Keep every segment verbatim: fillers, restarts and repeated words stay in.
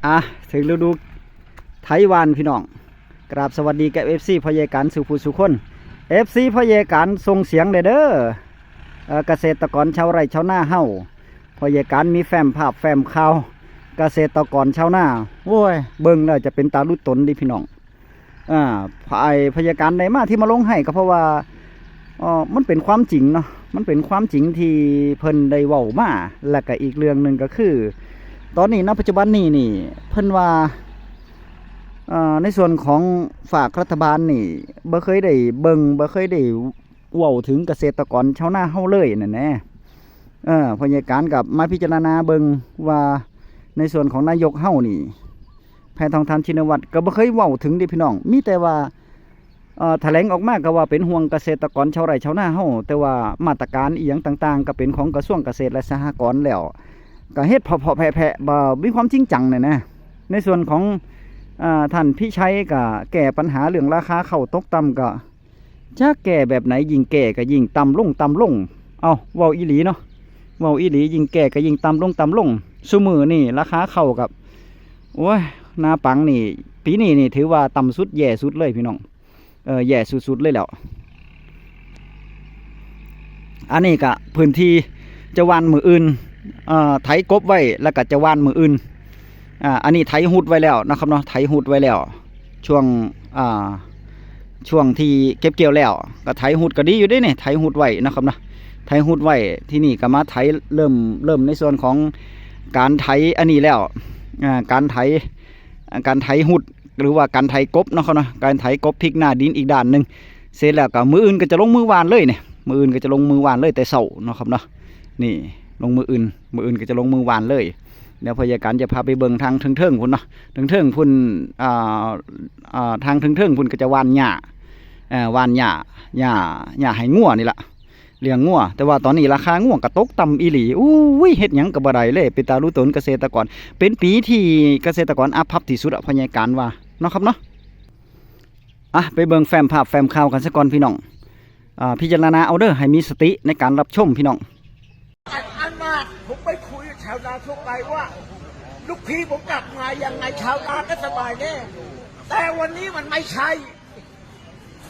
อ่ะ ถึงฤดูไถหว่านพี่น้อง กราบสวัสดีกับ เอฟซี พ่อใหญ่การสู่ผู้สู่คน เอฟซี พ่อใหญ่การส่งเสียงเด้อเด้อ เอ่อ เกษตรกรชาวไร่ชาวนาเฮา พ่อใหญ่การมีแฟ้มภาพแฟ้มข่าว เกษตรกรชาวนา โอ้ย เบิ่งแล้วจะเป็นตาลุตนเด้พี่น้อง อ่า ไอ้พ่อใหญ่การได้มาที่มาลงให้ก็เพราะว่า เอ่อ มันเป็นความจริงเนาะ มันเป็นความจริงที่เพิ่นได้เว้ามา และก็อีกเรื่องหนึ่งก็คือ ตอนนี้ ณ ปัจจุบันนี้นี่ เพิ่นว่า เอ่อ ในส่วนของฝากรัฐบาลนี่ บ่เคยได้เบิ่ง บ่เคยได้เว้าถึงเกษตรกรชาวนาเฮาเลยนั่นแหละ เออ พ่อใหญ่การกับมาพิจารณาเบิ่งว่า ในส่วนของนายกเฮานี่ แพทองธาร ชินวัตร ก็บ่เคยเว้าถึงเด้พี่น้อง มีแต่ว่า เอ่อ แถลงออกมาก็ว่าเป็นห่วงเกษตรกรชาวไร่ชาวนาเฮา แต่ว่ามาตรการอีหยังต่างๆ ก็เป็นของกระทรวงเกษตรและสหกรณ์แล้ว ก็เฮ็ดเพาะๆแพะๆ บ่มีความจริงจังน่ะนะ ในส่วนของ อ่า ท่านพิชัยก็แก้ปัญหาเรื่องราคาข้าวตกต่ำ ก็จักแก้แบบไหน ยิ่งแก้ก็ยิ่งต่ำลงต่ำลง เอ้า เว้าอีหลีเนาะ เว้าอีหลี ยิ่งแก้ก็ยิ่งต่ำลงต่ำลง ซุมื้อนี่ราคาข้าวกับ โอ้ย นาปังนี่ ปีนี้นี่ถือว่าต่ำสุดแย่สุดเลยพี่น้อง เออ แย่สุดๆเลยแหล้ว อันนี้ก็พื้นที่จะหว่านมื้ออื่น เอ่อ ไถกบไว้แล้วก็จะหว่านมื้ออื่น อ่า อันนี้ไถฮุดไว้แล้วนะครับเนาะ ไถฮุดไว้แล้ว ช่วง อ่า ช่วงที่เก็บเกี่ยวแล้ว ก็ไถฮุดก็ดีอยู่เด้นี่ ไถฮุดไว้นะครับเนาะ ไถฮุดไว้ ที่นี่ก็มาไถ เริ่ม เริ่มในส่วนของการไถอันนี้แล้ว อ่า การไถ อ่า การไถฮุด หรือว่าการไถกบเนาะครับเนาะ การไถกบพลิกหน้าดินอีกด้านหนึ่ง เสร็จแล้วก็มื้ออื่นก็จะลงมือหว่านเลยเนี่ย มื้ออื่นก็จะลงมือหว่านเลยแต่เช้าเนาะครับเนาะ นี่ ลงมื้ออื่น มื้ออื่นก็จะลงมือหว่านเลย เดี๋ยวพ่อใหญ่การจะพาไปเบิ่งทางเทิงๆพุ้นเนาะ เทิงๆพุ้น อ่า อ่า ทางเทิงๆพุ้นก็จะหว่านหญ้า เอ่อ หว่านหญ้า หญ้า หญ้าให้งัวนี่ล่ะ เลี้ยงงัว แต่ว่าตอนนี้ราคางัวก็ตกต่ำอีหลี อู้ย เฮ็ดหยังก็บ่ได้เลย เป็นตาลุตนเกษตรกร เป็นปีที่เกษตรกรอับปรับที่สุดอะ พ่อใหญ่การว่า เนาะครับเนาะ อ่ะ ไปเบิ่งแฟ้มภาพแฟ้มข่าวกันซะก่อนพี่น้อง อ่า พิจารณาเอาเด้อ ให้มีสติในการรับชมพี่น้อง อันอันมากผมไปคุยกับชาวนาทั่วไปว่า ลูกพี่ผมกลับมายังไงชาวนาก็สบายแน่ แต่วันนี้มันไม่ใช่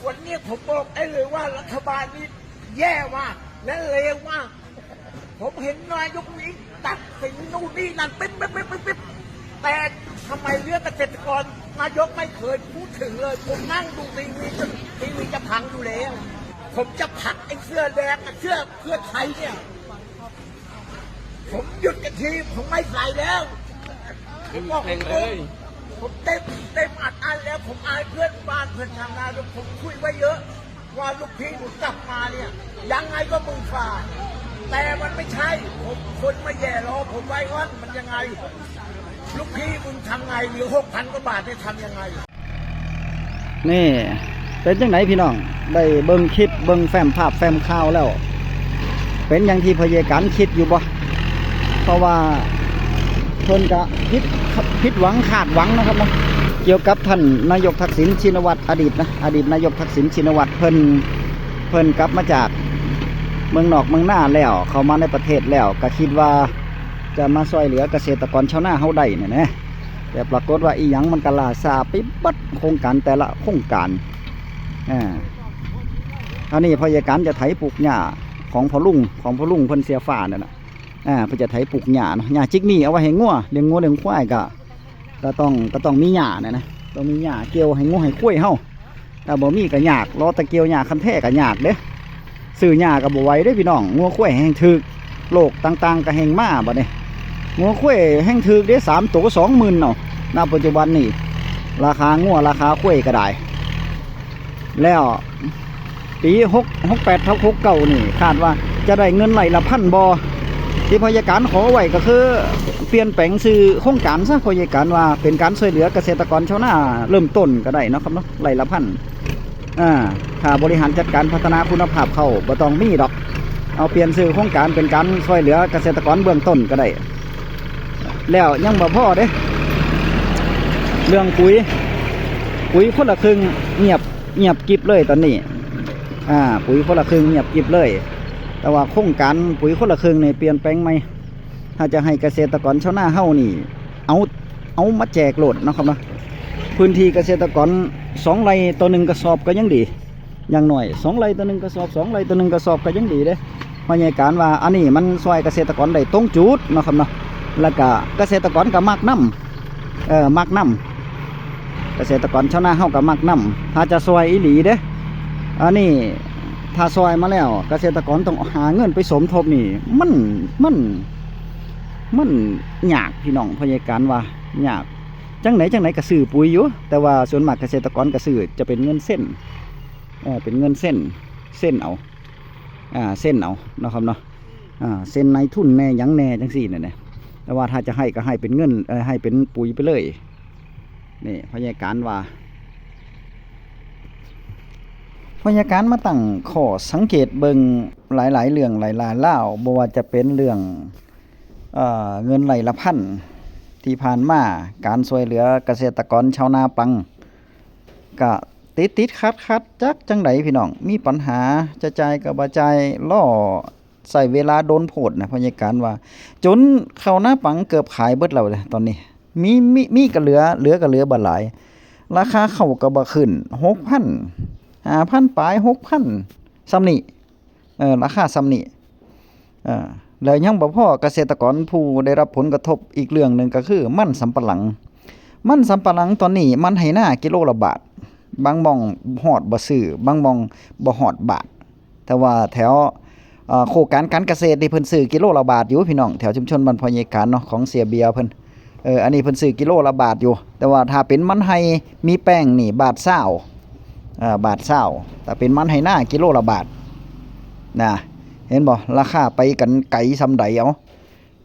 วันนี้ผมบอกได้เลยว่ารัฐบาลนี้แย่มากและเลวมาก ผมเห็นนายกนี้ตัดสินนู่นนี่นั่นปิ๊บปิ๊บปิ๊บปิ๊บปิ๊บแต่ทำไมเรื่องเกษตรกรนายกไม่เคยพูดถึงเลย ผมนั่งดูทีวีจนทีวีจะพังอยู่แล้ว ผมจะผลักไอ้เสื้อแดงกับเสื้อเพื่อไทยเนี่ย ผมหยุดกันทีผมไม่ใส่แล้วผมบอกตรงๆผมเต็มเต็มอัดอั้นแล้ว ผมอายเพื่อนบ้านเพื่อนชาวนาด้วยผมคุยไว้เยอะ ว่าลูกพี่หนูกลับมาเนี่ย ยังไงก็มึงฝ่าแต่มันไม่ใช่ ผมคนมาแย่รอผมไว้ว่ามันยังไง ลูกพี่มึงทำไงเหลือหกพันกว่าบาทเนี่ยทำยังไง นี่ เป็นจังไดพี่น้อง ได้เบิ่งคลิปเบิ่งแฟ้มภาพแฟ้มข่าวแล้ว เป็นอย่างที่พ่อใหญ่การคิดอยู่บ่ เพราะว่าเพิ่นก็ผิดผิดหวังคาดหวังนะครับเนาะ เกี่ยวกับท่านนายกทักษิณชินวัตรอดีตนะ อดีตนายกทักษิณชินวัตรเพิ่นเพิ่นกลับมาจากเมืองนอกเมืองนาแล้ว เข้ามาในประเทศแล้ว ก็คิดว่าจะมาช่วยเหลือเกษตรกรชาวนาเฮาได้เนี่ยนะ แต่ปรากฏว่าอีหยังมันก็ล่าช้าไปเบิดโครงการแต่ละโครงการ อ่า อันนี้พ่อใหญ่การจะไถปลูกหญ้าของพ่อลุง ของพ่อลุงเพิ่นเสียฟ้านั่นน่ะ อ่า เพิ่นจะไถปลูกหญ้าเนาะ หญ้าจิกนี่เอาไว้ให้งัว เลี้ยงงัวเลี้ยงควายก็ ก็ต้อง ก็ต้องมีหญ้าน่ะนะ ต้องมีหญ้าเกี่ยวให้งัวให้ควายเฮา ถ้าบ่มีก็ยาก รอแต่เกี่ยวหญ้าคันแท้ก็ยากเด้ ซื้อหญ้าก็บ่ไหวเด้พี่น้อง งัวควายแฮงถูก โรคต่างๆก็แฮงมาบัดนี้ งัวควายแฮงถูกเด้ สามโตสองหมื่นเนาะ ณ ปัจจุบันนี้ ราคางัวราคาควายก็ได้ แล้วปีหก หกแปดทับหกเก้านี่ คาดว่าจะได้เงินไร่ละพันบ่ ที่พ่อใหญ่การขอไว้ก็คือ เปลี่ยนแปลงชื่อโครงการซะ พ่อใหญ่การว่าเป็นการช่วยเหลือเกษตรกรชาวนาเริ่มต้นก็ได้เนาะครับเนาะ ไร่ละพัน อ่า ถ้าบริหารจัดการพัฒนาคุณภาพข้าวบ่ต้องมีดอก เอาเปลี่ยนชื่อโครงการเป็นการช่วยเหลือเกษตรกรเบื้องต้นก็ได้ แล้วยังบ่พอเด้ เรื่องปุ๋ย ปุ๋ยคนละครึ่งเงียบ เงียบกริบเลยตอนนี้ อ่า ปุ๋ยคนละครึ่งเงียบกริบเลย แต่ว่าโครงการปุ๋ยคนละครึ่งนี่เปลี่ยนแปลงใหม่ ถ้าจะให้เกษตรกรชาวนาเฮานี่ เอา เอามาแจกโลดเนาะครับเนาะ พื้นที่เกษตรกรสองไร่ต่อหนึ่งกระสอบก็ยังดี อย่างน้อยสองไร่ต่อหนึ่งกระสอบ สองไร่ต่อหนึ่งกระสอบก็ยังดีเด้ พ่อใหญ่การว่าอันนี้มันซอยเกษตรกรได้ตรงจุดเนาะครับเนาะ แล้วก็เกษตรกรก็มักนำ เออ มักนำ เกษตรกรชาวนาเฮาก็มักนำ ถ้าจะซอยอีหลีเด้ อันนี้ถ้าซอยมาแล้ว เกษตรกรต้องหาเงินไปสมทบนี่ มัน มัน มันยากพี่น้อง พ่อใหญ่การว่ายาก จังไหนจังไหนก็ซื้อปุ๋ยอยู่ แต่ว่าส่วนมากเกษตรกรก็ซื้อจะเป็นเงินเซ็น เออ เป็นเงินเซ็น เซ็นเอา อ่า เซ็นเอาเนาะครับเนาะ อ่า เซ็นนายทุนแน่หยังแน่จังซี่นั่นแหละ แต่ว่าถ้าจะให้ก็ให้เป็นเงิน เออ ให้เป็นปุ๋ยไปเลย นี่พ่อใหญ่การว่า พ่อใหญ่การมาตั้งข้อสังเกตเบิ่งหลายๆเรื่องหลายๆราว บ่ว่าจะเป็นเรื่อง เอ่อ เงินไร่ละพัน ที่ผ่านมา การช่วยเหลือเกษตรกรชาวนาปัง ก็ติดติดขัดขัดๆ จักจังใดพี่น้อง มีปัญหา จะจ่ายก็บ่จ่าย รอใช้เวลาโดนโพดนะ พ่อใหญ่การว่า จนข้าวนาปังเกือบขายเบิดแล้วเด้ตอนนี้ มี มี มีก็เหลือ เหลือก็เหลือบ่หลาย ราคาข้าวก็บ่ขึ้น หกพัน ห้าพันปลาย หกพัน ส่ำนี้ เออ ราคาส่ำนี้ เออ แล้วยังบ่พอ เกษตรกรผู้ได้รับผลกระทบอีกเรื่องหนึ่งก็คือมันสำปะหลัง มันสำปะหลังตอนนี้มันไฮ่นากิโลละบาท บางหม่องฮอดบ่ซื้อ บางหม่องบ่ฮอดบาท แต่ว่าแถว เอ่อ โครงการการเกษตรนี่เพิ่นซื้อกิโลละบาทอยู่พี่น้อง แถวชุมชนบ้านพ่อใหญ่การเนาะ ของเสียเบียร์เพิ่น เออ อันนี้เพิ่นซื้อกิโลละบาทอยู่ แต่ว่าถ้าเป็นมันไฮ่มีแป้งนี่บาทซาว เอ่อ บาทซาว แต่เป็นมันไฮ่นากิโลละบาทนะ เห็นบ่ ราคาไปกันไกลส่ำใด เอา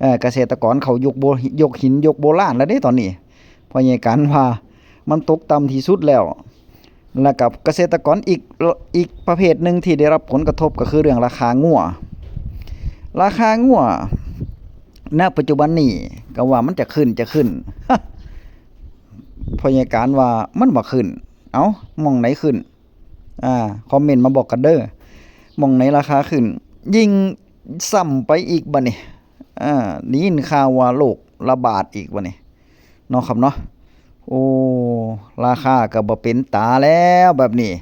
เอ่อ เกษตรกรเขายกโบ ยกหินยกโบราณแล้วเด้ตอนนี้ พ่อใหญ่การว่ามันตกต่ำที่สุดแล้ว แล้วกับเกษตรกรอีก อีกประเภทหนึ่งที่ได้รับผลกระทบก็คือเรื่องราคางัว ราคางัว ณ ปัจจุบันนี้ก็ว่ามันจะขึ้น จะขึ้น พ่อใหญ่การว่ามันบ่ขึ้น เอ้า หม่องไหนขึ้น อ่า คอมเมนต์มาบอกกันเด้อ หม่องไหนราคาขึ้น ยิ่งส่ำไปอีกบัดนี้ อ่า ได้ยินข่าวว่าโรคระบาดอีกบัดนี้ เนาะครับเนาะ โอ้ ราคาก็บ่เป็นตาแล้วแบบนี้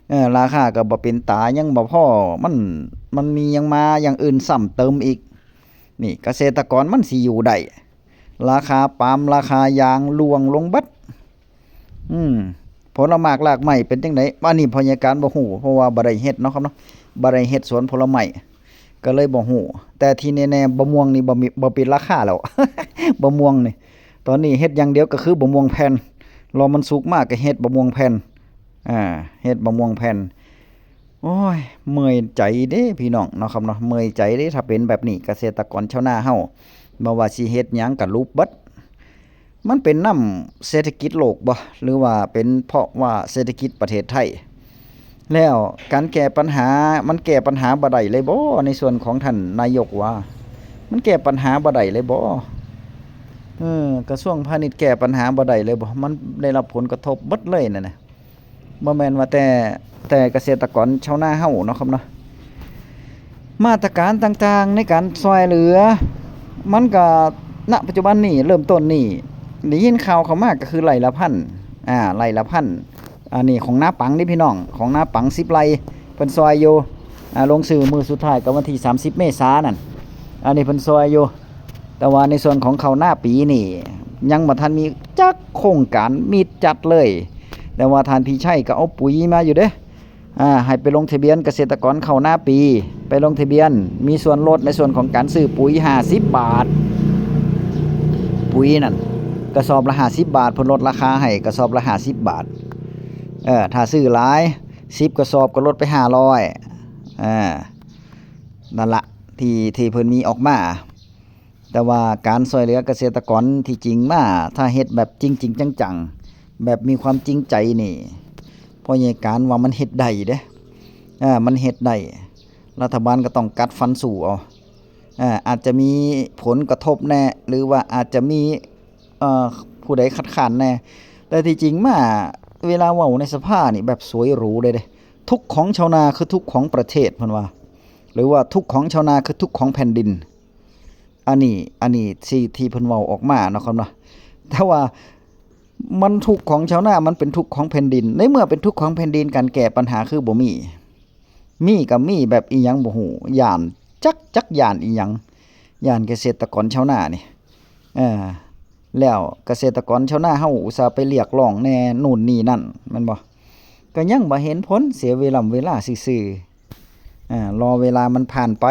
เออ ราคาก็บ่เป็นตา ยังบ่พอ มัน มันมีหยังมาอย่างอื่นซ้ำเติมอีก นี่เกษตรกรมันสิอยู่ได้ ราคาปาล์ม ราคายางร่วงลงเบิด อืม ผลหมากรากไม้เป็นจั่งใด อันนี้พ่อใหญ่การบ่ฮู้ เพราะว่าบ่ได้เฮ็ดเนาะครับเนาะ บ่ได้เฮ็ดสวนผลไม้ ก็เลยบ่ฮู้ แต่ที่แน่ๆ บ่ม่วงนี่บ่มี บ่เป็นราคาแล้ว บ่ม่วงนี่ ตอนนี้เฮ็ดอย่างเดียวก็คือบ่ม่วงแผ่น รอมันสุกมาก็เฮ็ดบ่ม่วงแผ่น อ่า เฮ็ดบ่ม่วงแผ่น โอ้ย เมื่อยใจเด้พี่น้องเนาะครับเนาะ เมื่อยใจเด้ ถ้าเป็นแบบนี้ เกษตรกรชาวนาเฮา บ่ว่าสิเฮ็ดหยังก็หลุบเบิด มันเป็นนำเศรษฐกิจโลกบ่ หรือว่าเป็นเพราะว่าเศรษฐกิจประเทศไทย แล้วการแก้ปัญหา มันแก้ปัญหาบ่ได้เลยบ่ ในส่วนของท่านนายกว่า มันแก้ปัญหาบ่ได้เลยบ่ เออ กระทรวงพาณิชย์แก้ปัญหาบ่ได้เลยบ่ มันได้รับผลกระทบเบิดเลยนั่นน่ะ บ่แม่นว่าแต่ แต่เกษตรกรชาวนาเฮาเนาะครับเนาะ มาตรการต่างๆในการช่วยเหลือ มันก็ ณ ปัจจุบันนี้ เริ่มต้นนี้ ได้ยินข่าวเข้ามาก็คือไร่ละพัน อ่า ไร่ละพัน อันนี้ของนาปังนี่พี่น้อง ของนาปังสิบไร่ เพิ่นช่วยอยู่ อ่า ลงชื่อมื้อสุดท้ายก็วันที่สามสิบเมษายนนั่น อันนี้เพิ่นช่วยอยู่ แต่ว่าในส่วนของข้าวนาปีนี่ ยังบ่ทันมีจักโครงการ มีจัดเลย แต่ว่าท่านพี่ชัยก็เอาปุ๋ยมาอยู่เด้ อ่า ให้ไปลงทะเบียนเกษตรกรข้าวนาปี ไปลงทะเบียน มีส่วนลดในส่วนของการซื้อปุ๋ยห้าสิบบาท ปุ๋ยนั่น กระสอบละห้าสิบบาท เพิ่นลดราคาให้กระสอบละห้าสิบบาท เออ ถ้าซื้อหลาย สิบกระสอบก็ลดไปห้าร้อย อ่า นั่นละ ที่ ที่เพิ่นมีออกมา แต่ว่าการช่วยเหลือเกษตรกรที่จริงมา ถ้าเฮ็ดแบบจริงๆจังๆ แบบมีความจริงใจนี่ พ่อใหญ่การว่ามันเฮ็ดได้เด้ อ่า มันเฮ็ดได้ รัฐบาลก็ต้องกัดฟันสู้เอา อ่า อาจจะมีผลกระทบแน่ หรือว่าอาจจะมี เอ่อ ผู้ใดคัดค้านแน่ แต่ที่จริงมา เวลาเว้าในสภานี่แบบสวยหรูเลยเด้ ทุกข์ของชาวนาคือทุกข์ของประเทศ เพิ่นว่า หรือว่าทุกข์ของชาวนาคือทุกข์ของแผ่นดิน อันนี้ อันนี้ที่ ที่เพิ่นเว้าออกมาเนาะครับเนาะ แต่ว่ามันทุกข์ของชาวนา มันเป็นทุกข์ของแผ่นดิน ในเมื่อเป็นทุกข์ของแผ่นดิน การแก้ปัญหาคือบ่มี มีก็มีแบบอีหยังบ่ฮู้ ย้านจัก จักย้านอีหยัง ย้านเกษตรกรชาวนานี่ เออ แล้วเกษตรกรชาวนาเฮาอุตส่าห์ไปเรียกร้องแหน่นู่นนี่นั่น แม่นบ่ ก็ยังบ่เห็นผล เสียเวลา เวลาซื่อๆ อ่า รอเวลามันผ่านไป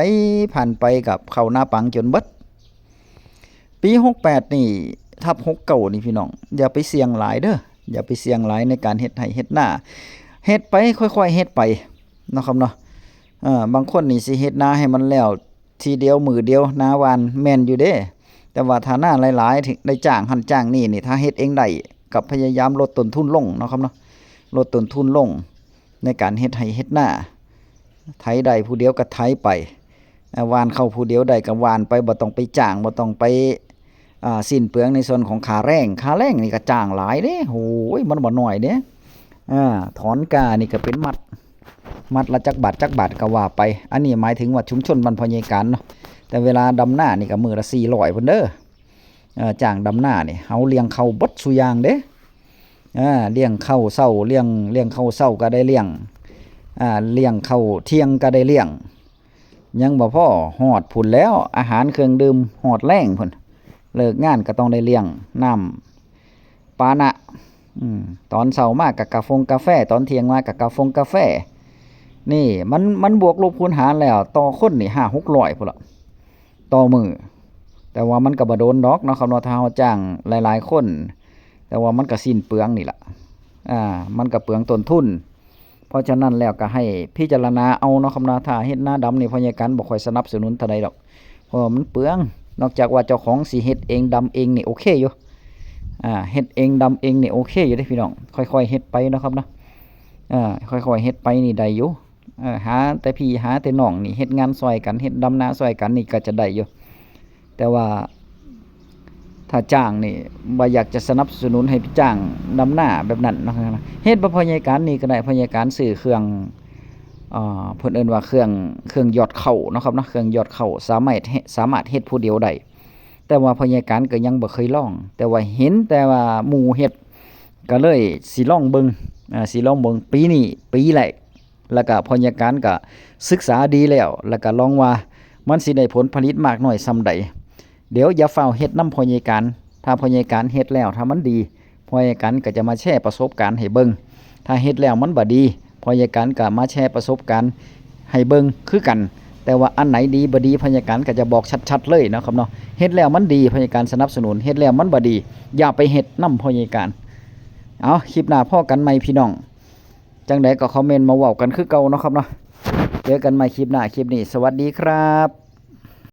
ผ่านไปกับเข้านาปังจนเบิด ปีหกแปดนี่ ทับหกเก้านี่พี่น้อง อย่าไปเสี่ยงหลายเด้อ อย่าไปเสี่ยงหลายในการเฮ็ดไร่เฮ็ดนา เฮ็ดไป ค่อยๆ เฮ็ดไปเนาะครับเนาะ เอ่อ บางคนนี่สิเฮ็ดนาให้มันแล้วทีเดียวมื้อเดียว นาหว่านแม่นอยู่เด้ แต่ว่าถ้านาหลายๆ ที่ได้จ้างหั้นจ้างนี่นี่ ถ้าเฮ็ดเองได้ ก็พยายามลดต้นทุนลงเนาะครับเนาะ ลดต้นทุนลง ในการเฮ็ดไร่เฮ็ดนา ไถได้ผู้เดียวก็ไถไป อ่า หว่านข้าวผู้เดียวได้ก็หว่านไป บ่ต้องไปจ้าง บ่ต้องไป อ่า สิ้นเปลืองในส่วนของค่าแรง ค่าแรงนี่ก็จ้างหลายเด้ โอ้ย มันบ่น้อยเด้ อ่า ถอนกล้านี่ก็เป็นมัด มัดละจักบาท จักบาทก็ว่าไป อันนี้หมายถึงว่าชุมชนบ้านพ่อใหญ่การเนาะ แต่เวลาดำนานี่ก็มื้อละสี่ร้อยพุ้นเด้อ เอ่อ จ้างดำนานี่ เฮาเลี้ยงข้าวเบิดซุอย่างเด้ อ่า เลี้ยงข้าวเช้า เลี้ยง เลี้ยงข้าวเช้าก็ได้เลี้ยง อ่า เลี้ยงข้าวเที่ยงก็ได้เลี้ยง ยังบ่พอ ฮอดพุ้นแล้ว อาหารเครื่องดื่ม ฮอดแลงพุ้น เลิกงานก็ต้องได้เลี้ยง น้ำปานะ อืม ตอนเช้ามาก็กาฟงกาแฟ ตอนเที่ยงมาก็กาฟงกาแฟ นี่มัน มันบวกลบคูณหารแล้ว ต่อคนนี่ห้าหกร้อยพุ้นละ ต่อมื้อ แต่ว่ามันก็บ่โดนดอกเนาะครับเนาะ ถ้าเฮาจ้างหลายๆ คน แต่ว่ามันก็สิ้นเปลืองนี่ล่ะ อ่า มันก็เปลืองต้นทุน เพราะฉะนั้นแล้วก็ให้พิจารณาเอาเนาะครับเนาะ ถ้าเฮ็ดนาดำนี่พ่อใหญ่การบ่ค่อยสนับสนุนเท่าใดดอก เพราะว่ามันเปลือง นอกจากว่าเจ้าของสิเฮ็ดเองดำเองนี่โอเคอยู่ อ่า เฮ็ดเองดำเองนี่โอเคอยู่เด้พี่น้อง ค่อยๆ เฮ็ดไปเนาะครับเนาะ อ่า ค่อยๆ เฮ็ดไปนี่ได้อยู่ เอ่อ หาแต่พี่หาแต่น้องนี่เฮ็ดงานซ่อยกัน เฮ็ดดำนาซ่อยกันนี่ก็จะได้อยู่ แต่ว่าถ้าจ้างนี่บ่อยากจะสนับสนุนให้ไปจ้างดำนาแบบนั้นเนาะ เฮ็ดบ่พ่อใหญ่การนี่ก็ได้ พ่อใหญ่การซื้อเครื่อง เอ่อ เพิ่นเอิ้นว่าเครื่อง เครื่องหยอดข้าวเนาะครับเนาะ เครื่องหยอดข้าวสามารถเฮ็ด สามารถเฮ็ดผู้เดียวได้ แต่ว่าพ่อใหญ่การก็ยังบ่เคยลอง แต่ว่าเห็นแต่ว่าหมู่เฮ็ด ก็เลยสิลองเบิ่ง อ่า สิลองเบิ่ง ปีนี้ปีแรก แล้วก็พ่อใหญ่การก็ศึกษาดีแล้ว แล้วก็ลองว่ามันสิได้ผลผลิตมากน้อยส่ำใด เดี๋ยวอย่าฟ้าวเฮ็ดนำพ่อใหญ่การ ถ้าพ่อใหญ่การเฮ็ดแล้ว ถ้ามันดี พ่อใหญ่การก็จะมาแชร์ประสบการณ์ให้เบิ่ง ถ้าเฮ็ดแล้วมันบ่ดี พ่อใหญ่การก็มาแชร์ประสบการณ์ให้เบิ่งคือกัน แต่ว่าอันไหนดีบ่ดี พ่อใหญ่การก็จะบอกชัดๆ เลยเนาะครับเนาะ เฮ็ดแล้วมันดี พ่อใหญ่การสนับสนุน เฮ็ดแล้วมันบ่ดี อย่าไปเฮ็ดนำพ่อใหญ่การ เอา คลิปหน้าพ้อกันใหม่พี่น้อง จั่งใดก็คอมเมนต์มาเว้ากันคือเก่าเนาะครับเนาะ เจอกันใหม่คลิปหน้า คลิปนี้ สวัสดีครับ